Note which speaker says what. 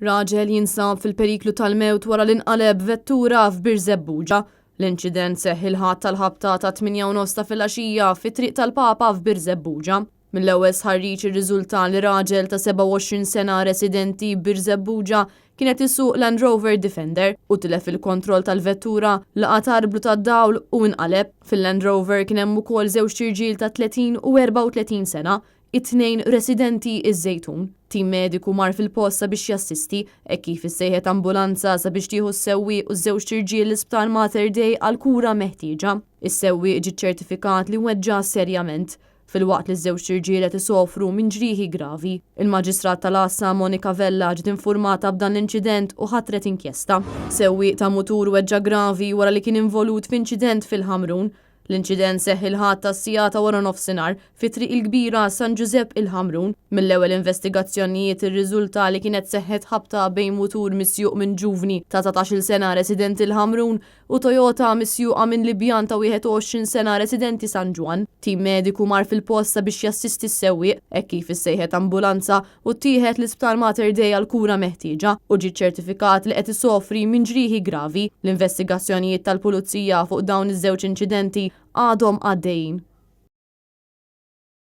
Speaker 1: Raġel jinsab fil-periklu tal-mewt wara li nqaleb vettura f'Birżebbuġa. L-inċident seħħ il-Ħadd tal-ħabta tat-8 u nofs ta' filgħaxija fi Triq tal-Papa f'Birżebbuġa. Mill-ewwel stħarriġ irriżulta li raġel ta' 27 sena residenti Birżebbuġa kien qed isuq Land Rover Defender u tilef il-kontroll tal-vettura, laqat arblu tad-dawl u inqaleb. Fil-Land Rover kien hemm ukoll żewġt irġiel ta' 30 u 34 sena, it-tnejn residenti iż-Żejtun. Tim mediku mar fil-post sabiex jassisti, hekk kif issejħet ambulanza sabiex tieħu s-sewwieq u ż-żewġt irġiel l-Isptar Mater Dei għall-kura meħtieġa. Is-sewwieq ġie ċċertifikat li weġġa' serjament, filwaqt li ż-żewġt irġiel qed isofru minn ġrieħi gravi. Il-Maġistrat tal-Għassa Monica Vella ġiet infurmata b'dan l-inċident u ħatret inkjesta. Sewwieq ta' mutur weġġa' gravi wara li kien involut f'inċident fil-Ħamrun. L-inċident seħħ il-Ħadd tas-siegħa ta' waranofsinhar fi Triq il-Kbira San Ġużepp il-Ħamrun. Mill-ewwel investigazzjonijiet irriżulta li kienet seħħet ħabta bejn mutur misjuq minn ġuvni ta' 19-il sena residenti l-Ħamrun u Toyota misjuqa minn Libjan ta' 21 sena residenti San Ġwann. Tim mediku mar fil-post sabiex jassisti s-sewwieq hekk kif issejħet ambulanza u ttieħed l-Isptar Mater Dei għall-kura meħtieġa u ġie ċċertifikat li qed isofri minn ġrieħi gravi. L-investigazzjonijiet tal-Pulizija fuq dawn iż-żewġ inċidenti għadhom għaddejjin.